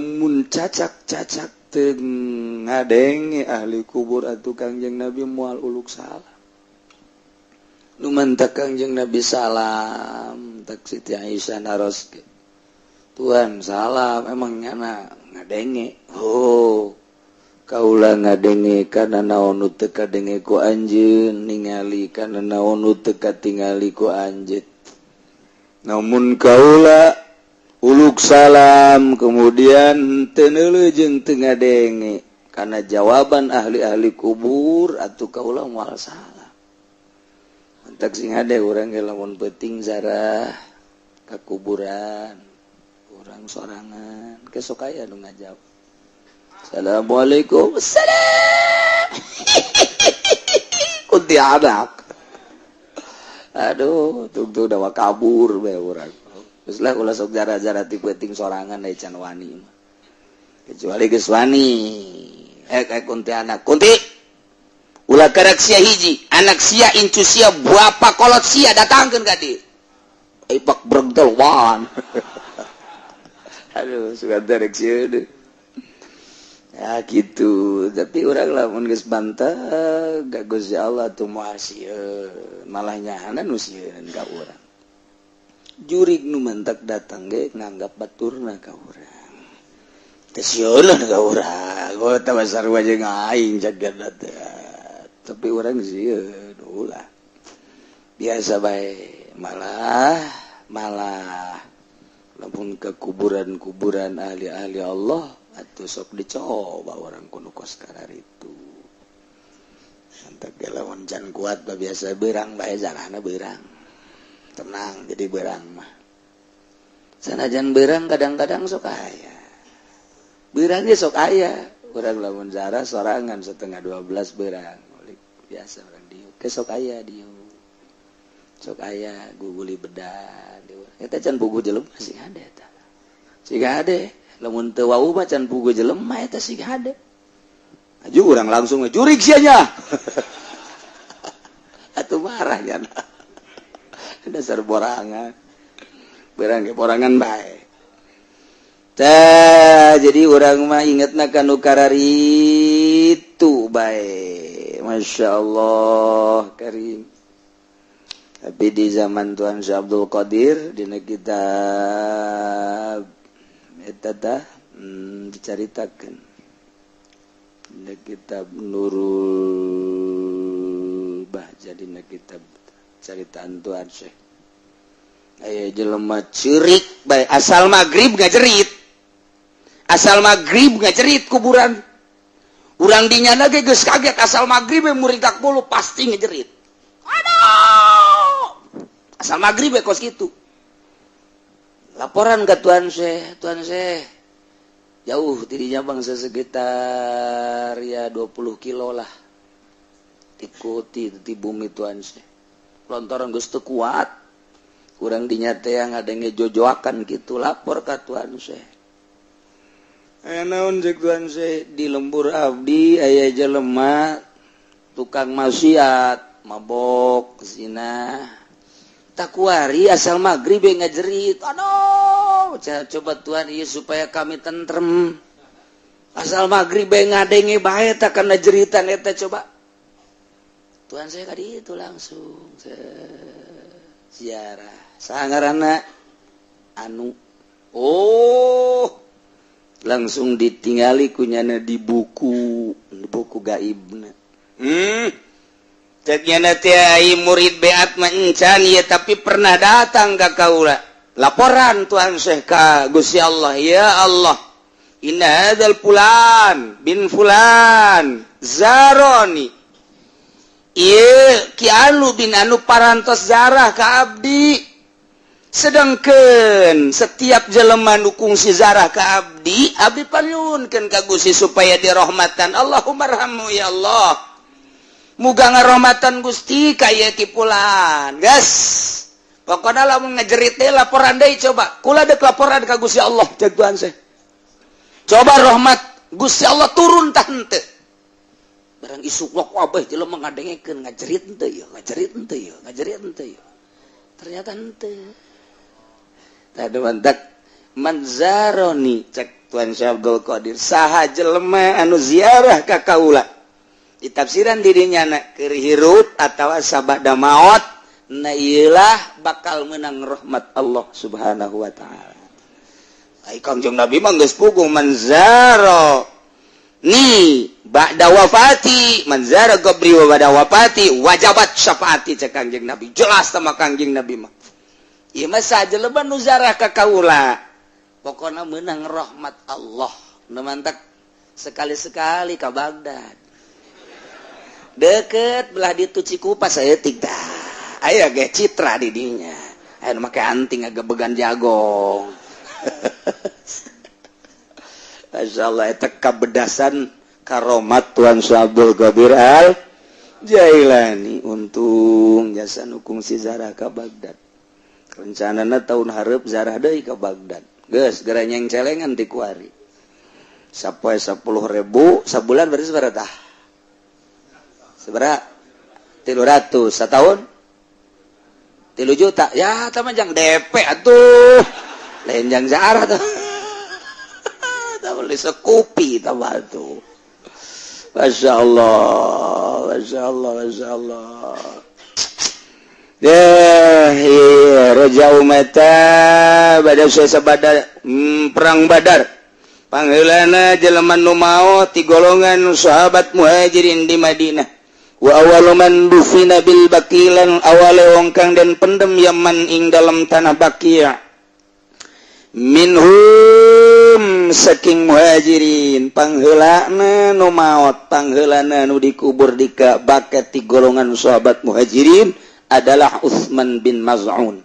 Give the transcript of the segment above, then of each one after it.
Mun cacak-cacak teu ngadenge ahli kubur atuh, Kangjeng Nabi moal uluk salam. Nu mantak Kangjeng Nabi salam, tak Siti Aisyah naros, "Tuhan, salam emang nyana ngadenge?" "Oh, kaula ngadenge kana naon nu teu kadenge ku anjeun, ningali kana naon nu teu katingali ku anjeun. Namun kaula uluk salam, kemudian teu neuleuh jeung teu ngadenge karena jawaban ahli-ahli kubur, atuh kaula moal salam." Mantak sing hade urang ge lamun peuting zarah ka kuburan urang sorangan ke, sok aya nu ngajawab, "Assalamualaikum." "Salam." Kuntilanak. Aduh, tungtung udah kabur bae urang. Geus lah, ulah sok jara-jara ti peuting sorangan deui, can wani mah. Kecuali geus wani. Eh, kayak kuntilanak. Kunti. Ulah kerek sia hiji, anak sia, incu sia, bapa kolot sia datangkeun ka dieu. Ipak brengtel wan. Aduh, suka derek sieun. Ya gitu, tapi urang lamun geus bantah ka Gusti Allah tuh moal sieun, malah nyahana nu sieun ka urang. Jurig nu mantak datang ge nganggap baturna ka urang. Teu sieun ka urang. Oh, teh sarua jeung aing jaga teh. Tapi urang sieun ulah. Biasa bae, malah malah lamun ke kuburan-kuburan ahli-ahli Allah atau sok dicoba orang kudu kos karar itu. Mantap ge lamun can kuat mah biasa berang bae, zarahna berang. Tenang, jadi berang mah. Sanajan berang kadang-kadang sok aya. Berang ge sok aya. Urang lamun zarah sorangan 11.30 berang. Biasa urang dieu. Ke sok aya dieu. Sok aya guguli bedan. Eta can puguh jelema sing hade eta. Sing hade. Lamun teu wau mah can puguh jelema eta sing hade. Aju urang langsung jurig sia nya. Atuh marah nya. Dasar borangan. Berang ge borangan bae. Tah, jadi urang mah ingetna ka nu kararitu bae. Masya Allah karim. Tapi di zaman Tuan Syekh Abdul Qadir, dina kitab eta tah dicaritakeun dina kitab Nurul Bahja, dina kitab caritaan Tuan Syekh, aya jelema ceurik bae, asal maghrib ngajerit, asal maghrib ngajerit kuburan. Urang dinya ge geus kaget, asal maghrib muringkak bulu pasti ngejerit. Aduh, asal maghrib we kos gitu. Laporan ke Tuan Syekh. Tuan Syekh jauh dirinya bangsa sekitar ya 20 kilo lah, ikuti di bumi Tuan Syekh lontaran geus teu kuat. Kurang dinya teh yang ada ngejojoakan gitu, lapor ke Tuan Syekh. Aya naon, cek Tuan Syekh? Di lembur abdi aya jelema tukang maksiat, mabok, zina, takuari asal maghrib ngajerit. Aduh, coba Tuhan iya supaya kami tentrem, asal maghrib ngadenge bae tak kana jeritan eta. Coba Tuhan saya tadi itu langsung ziarah sangarana anu, oh, langsung ditinggali kunyana di buku, di buku gaibna. Cek nyana teh murid beat mah encan ya, tapi pernah datang ka kaula. Laporan Tuhan Syekh ka Gusti Allah, "Ya Allah, inna hadzal fulan bin fulan zaroni." Ieu Ki Anu bin Anu parantos zarah ka abdi, sedangkan setiap jelema nu kungsi zarah ka abdi, abdi panyuhunkeun ka Gusti supaya dirahmatan. Allahumma arhamhu ya Allah, muga ngarohmatan Gusti ka ieu Ki Fulan. Gas pokoknya lamun ngejerit teh laporan deui. Coba kula dek laporan ka Gusti Allah, cek Tuhan saya, coba rahmat Gusti Allah turun tah henteu. Barang isuk wak abah jelema ngadengekeun ngajerit henteu ieu, ngajerit henteu ieu, ngajerit henteu ieu, ternyata henteu. Tah, mantak Man zaroni, cek Tuan Syekh Abdul Qadir, saha jelema anu ziarah ka kaula, ditafsiran dirinya na keur hirup atawa sabada maot, na ieulah bakal menang rahmat Allah Subhanahu wa taala. Ai Kangjeng Nabi mah geus puguh, man zaro ni ba'da wafati, man zara qabri wa ba'da wafati wajabat syafaati, cek Kangjeng Nabi. Jelas sama Kangjeng Nabi mah, ieu mah sajelema nu zarah ka kaula pokona menang rahmat Allah. Nu mantak sekali-sekali ka Baghdad, deket belah ditu Cikupa saeutik tah, aya ge citra di dinya, aya nu make anting agak began jagong. Masya Allah, eta kabedasan karomat Tuan Syekh Abdul Qadir Al Jailani. Untung jasa nukung si zarah ka Baghdad. Rencanana tahun hareup zarah deui ka Baghdad, geus geura nyeng celengan ti kuari sapoe 10.000 sabulan, berarti sabaraha tah? Sabaraha? 300 satahun, 3 juta ya. Tah mah jang DP atuh, lain jang zarah tuh, tak boleh sekupi tambah tuh. Masya Allah, Masya Allah, Masya Allah. Ya, iya, Raja Umata pada sabada perang Badar. Pangheulana jelema nu maot ti golongan sahabat Muhajirin di Madinah. Wa awwalu man dufina bil Baqi, lan awale wong kang den pendem yaman ing dalam tanah Baqi', minhum saking Muhajirin, pangheulana nu maot, pangheulana nu dikubur di ka Baqi ti golongan sahabat Muhajirin adalah Utsman bin Maz'un.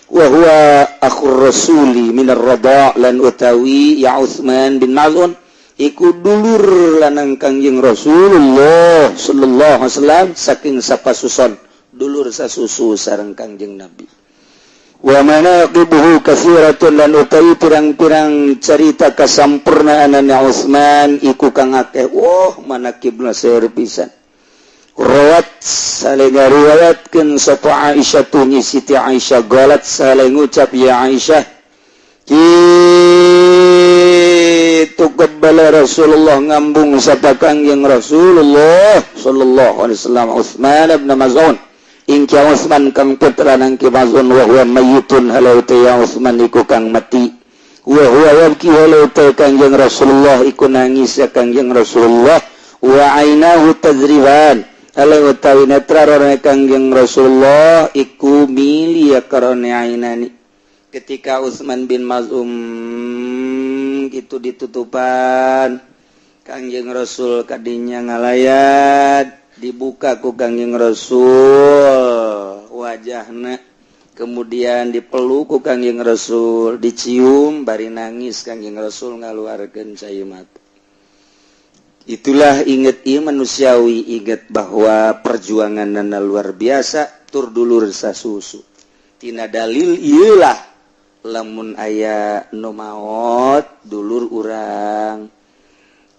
Wa huwa akhur rasuli minar radha, lan utawi ya Utsman bin Maz'un iku dulur lanang Kangjeng Rasulullah sallallahu alaihi wasallam saking sapasuson, dulur sasusu sareng Kangjeng Nabi. Wa manaqibuhu katsiratun, lan utawi pirang-pirang carita kasampurnaan Utsman iku kang akeh. Wah, manaqibna seueur pisan. Rawat, saling ngariwayatkeun sapa Aisyah tu Siti Aisyah, qalat, saling ngucap ya Aisyah kitu, qabbala Rasulullah, ngambung sapa Kangjeng Rasulullah sallallahu alaihi wasallam Utsman bin Maz'un ing Ki Utsman kang putra nang Ki Maz'un, wa huwa mayyitun, halau ya Utsman iku kang mati, wa huwa yabki, halau Kangjeng Rasulullah iku nangis ya Kangjeng Rasulullah, wa ainahu tadriban, halau utawi netra rone Kangjeng Rasulullah iku mili ya karone ainani. Ketika Utsman bin Maz'un gitu ditutupan, Kangjeng Rasul kadinya ngalayat, dibuka ku Kangjeng Rasul wajahna, kemudian dipeluk ku Kangjeng Rasul, dicium, bari nangis Kangjeng Rasul ngaluarkeun cai mata. Itulah inget ieu manusiawi, inget bahwa perjuangan nana luar biasa tur dulur sasusu. Tina dalil ieulah, lamun aya nu maot dulur urang,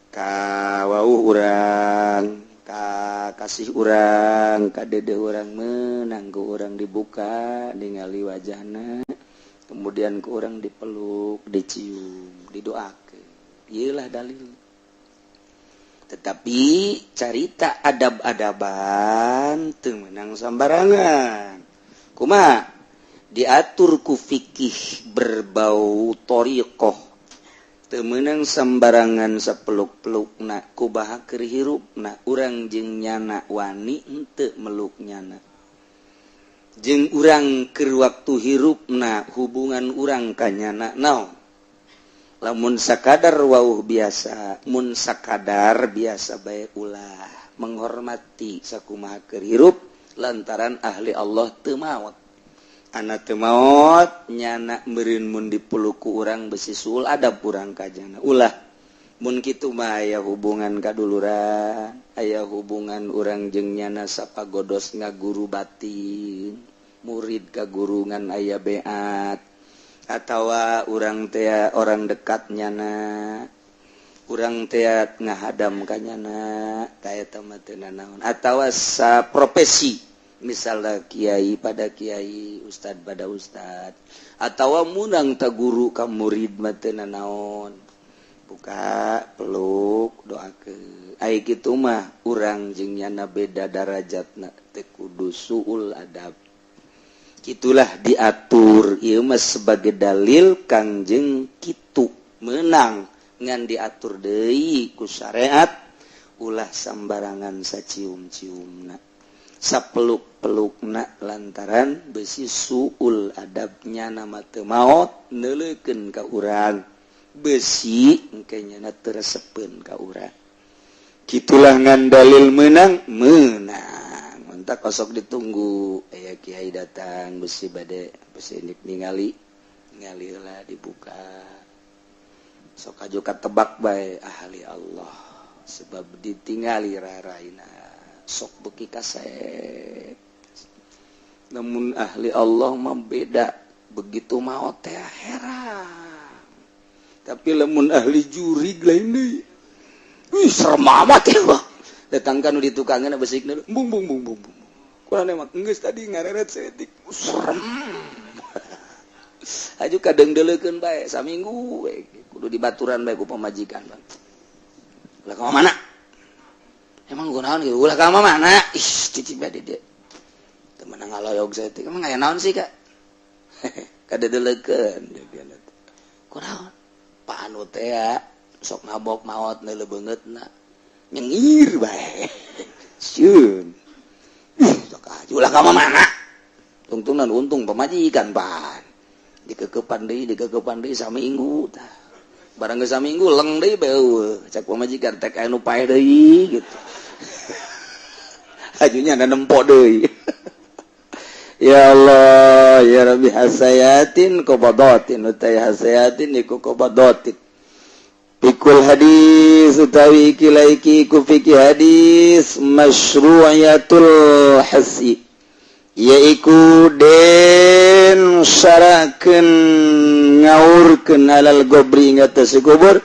ka wawuh urang, ka kasih urang, ka dede urang, menang ku urang dibuka ningali wajahna, kemudian ku urang dipeluk, dicium, didoakeun. Ieulah dalil. Tetapi carita adab-adaban teu meunang sambarangan. Kumaha diatur ku fikih berbau thoriqoh, teu meunang sambarangan sapeluk-pelukna. Kubaha keur hirupna urang jeung nyana wani henteu meluk nyana? Jeung urang keur waktu hirupna hubungan urang ka nyana naon? Lamun sakadar wauh biasa, mun sakadar biasa bae, ulah menghormati sakumaha keur hirup, lantaran ahli Allah teu maot, anak teu maot nyana meureun mun dipeluk ku urang besi sul adab urang ka jana. Ulah mun kitu mah. Aya hubungan kaduluran, aya hubungan urang jeung nyana sapagodos ngaguru batin, murid kagurungan, aya beat atawa urang teh orang dekat nyana, urang teh ngahadam ka nyana, ta eta mah teu nanaon, atawa sa profesi. Misalnya kiai pada kiai, ustad pada ustad, atawa munang ta guru ka murid mah teu nanaon. Buka peluk doakeun. Ai kitu mah urang jeung nyana beda darajatna teu kudu suul adab. Itulah diatur ieu mah sebagai dalil Kangjeng kitu menang ngan diatur deui ku syariat ulah sambarangan sacium-ciumna sapeluk-pelukna lantaran besi suul adabnya nama teu maot neuleukeun ka urang besi engke nyana teu resepeun ka urang. Kitulah ngan dalil menang menang mentak osok ditunggu aya kiai datang besi bade besi ningali ningali heula dibuka sok aju katebak bae ahli Allah sebab ditingali raraina sok beuki kasep. Namun ahli Allah mah beda, begitu maot teh heran. Tapi lamun ahli jurig lain deui. Wih serem amat ya bah. Datangkan di tukangan besikna bung bung bung bung bung. Kurang emang geus tadi ngareret saeutik serem. Aju kadang deuleukeun bae saminggu we kudu dibaturan bae ku pamajikan bang. Ulah ka mana? Emang gua naon gitu? Ulah ka mana? Ih, cicing bae di dieu. Teu meunang ngaloyog saeutik. Emang aya naon sih, Kak? Kadeuleukeun kunaon? Pak anu teh ya, sok mabok maot neuleuh beungeutna. Nyengir bae. Sieun. Ih, sok aju ulah ka mana? Tungtungan untung pamajikan pan. Dikekepan deui saminggu tah. Barang geus saminggu leng deui bae eueuh. Cak pamajikan tek aya nu paeh deui gitu. Ajunya ada nempo deui. Ya Allah ya Rabbi hasayatin qabadatin utai hasayatin iku qabadatin. Pikul hadis utawi iki laiki ku fikih hadis masyru'iyatul hasi yaiku den syarakeun ngaurkeun alal gobri ing atas kubur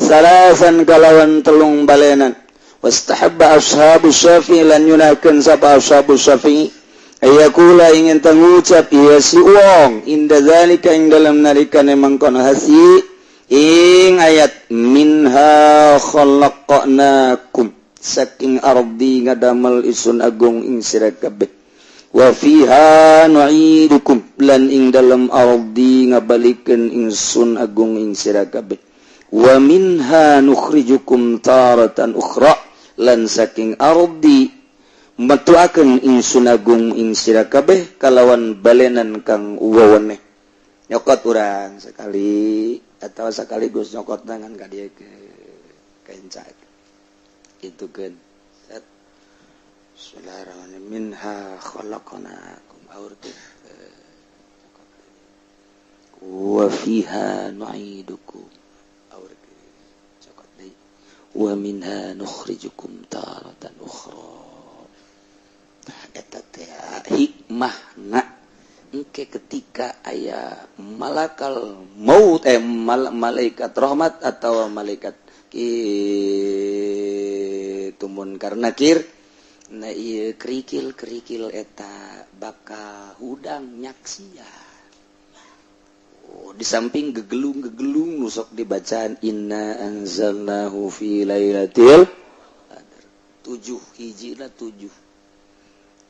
salasan kalawan telung balenan. Wastahabba ashabu syafi'i lan yunakeun sapa ashabu syafi'i ayakula ingin tangucap ieu si wong inda zalika ing dalam nalikane mangkono hasi ing ayat minha khalaqnakum saking ardi ngadamel isun agung ing sira kabeh wa fiha nu'idukum lan ing dalam ardi ngabalikeun ingsun agung ing sira kabeh wa minha nukhrijukum taratan ukhra lan saking ardi metuakeun ingsun agung ing sira kabeh kalawan balenan kang weweneh. Nyokot urang sekali atau sekaligus nyokot tangan ka dieu ke kenca kitu keun. Set. Bismillahirrahmanirrahim. Minha khalaqnakum aurkeun wa fiha nu'idukum aurkeun cokot deui wa minha nukhrijukum taratan ukhra. Eta teh hikmahna engke ketika aya malakal maut malaikat rahmat atau malaikat kitu munkar nakir na ieu kerikil-kerikil eta bakal hudang nyaksian. Oh, di samping gegelung-gegelung nu sok dibacaan inna anzalnahu fi lailatul qadar 7 hijina 7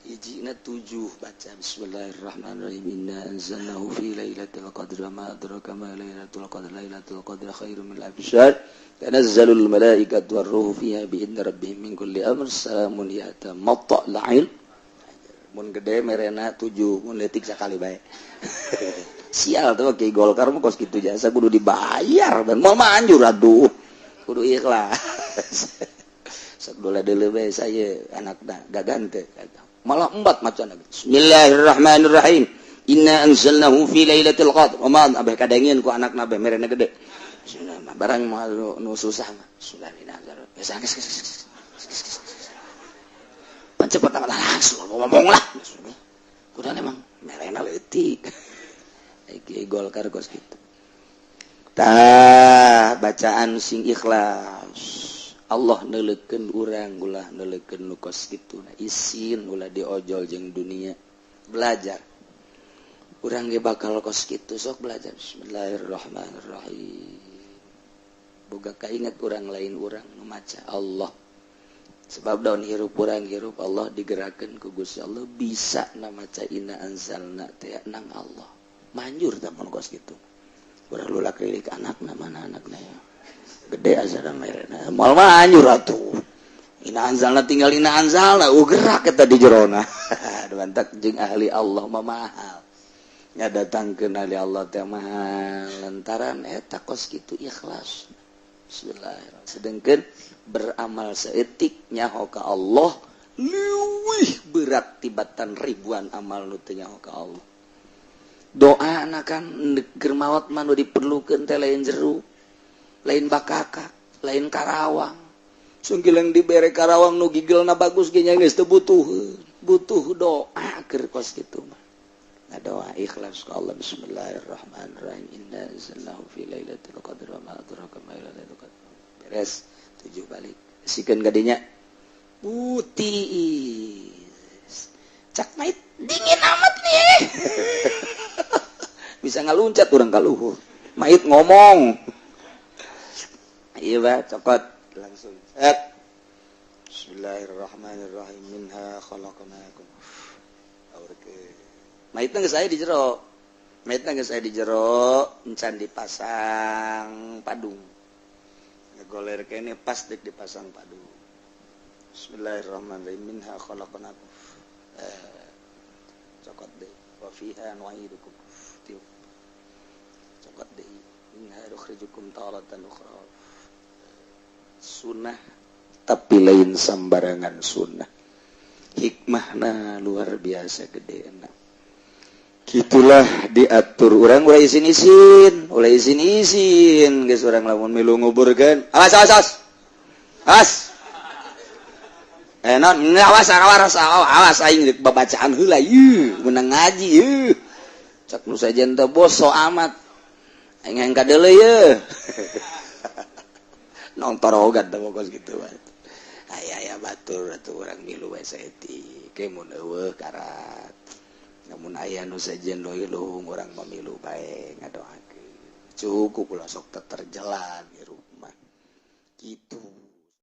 hijina 7 baca bismillahirrahmanirrahim inna anzalnahu fi lailatul qadri wa ma adraka ma lailatul qadr lailatul qadri khairum min alfi syahr tanazzalul malaikatu warruhu fiha bi idni rabbihim min kulli amr salamun hiya hatta matla'il. Mun gede merena 7 mun leutik sakali bae. Sial tuh ki Golkar mah kos kitu jasa kudu dibayar dan mau manjur aduh kudu ikhlas. Sok dola deuleu bae saya anakna gagan teh malah embat macan. Bismillahirrahmanirrahim inna anzalnahu fi lailatul qadr wa ma abeh kadengin ku anakna abeh merena gede. Bismillah barang mah nu susah mah bismillahirrahmanirrahim geus cepet amat langsung ngomong lah kudu emang merena leutik iki Golkar kos kitu. Tah bacaan sing ikhlas. Allah neuleukeun urang ulah neuleukeun nu kos kitu isin ulah diojol jeung dunia belajar urang ge bakal kos kitu sok belajar bismillahirrahmanirrahim boga kainget urang lain urang nu maca Allah sebab daun hirup urang hirup Allah digerakkeun ku Gusti Allah bisa na maca inna anzalna teh nang Allah manjur tah mun kos kitu urang lulak lilik anakna mana anakna ya gede azana merena moal manjur atuh inna anzalna tinggal inna anzalna gerak eta di jerona mantak jeung ahli Allah mah mahal nya datangkeun ahli Allah teh mahal lantaran eta kos kitu ikhlas. Bismillahirrahmanirrahim. Sedangkan beramal seetik nyaho ka Allah leuwih berat tibatan ribuan amal nu teu nyaho ka Allah. Doa na kan keur maot mah nu diperlukeun teh lain jeruk, lain bakaka, lain karawang. Sunggilang dibere karawang nu gigelna bagus ge nya geus teu butuh. Butuh doa keur kos kitu mah. Doa ikhlas ka Allah bismillahirrahmanirrahim inna anzalnahu fi lailatul qadr wa ma adraka ma lailatul qadr beres 7 balik sikeun gadinya putih cak mait dingin amat nih bisa ngaluncat urang ka luhur mait ngomong iya bah cokot langsung set bismillahirrahmanirrahim minha khalaqnakum maitna geus aya di jero maitna geus aya di jero encan dipasang padung ngagoler kene pas dek dipasang padung bismillahirrahmanirrahim minha khalaqnakum cokot deui wa fiha nu'idukum tiup cokot deui minha nukhrijukum taratan ukhra sunnah tapi lain sambarangan sunnah hikmahna luar biasa gedena. Gitulah diatur urang ulah isin-isin, ulah isin-isin geus urang lamun milu nguburkeun. Awas awas awas. Awas. Non awas awas awas aing rek babacaan heula ieu meunang ngaji ieu. Cak nu sajen teh boso amat. Aing hayang kadeuleu ieu. Nonton ogat teh kos kitu bae. Aya aya batur atuh urang milu we saeutik ke mun eueuh karat. Namun aya nu sejen loy-luhung urang mamilu bae ngadoakeun. Cukup ulah sok terjalan di rumah. Gitu.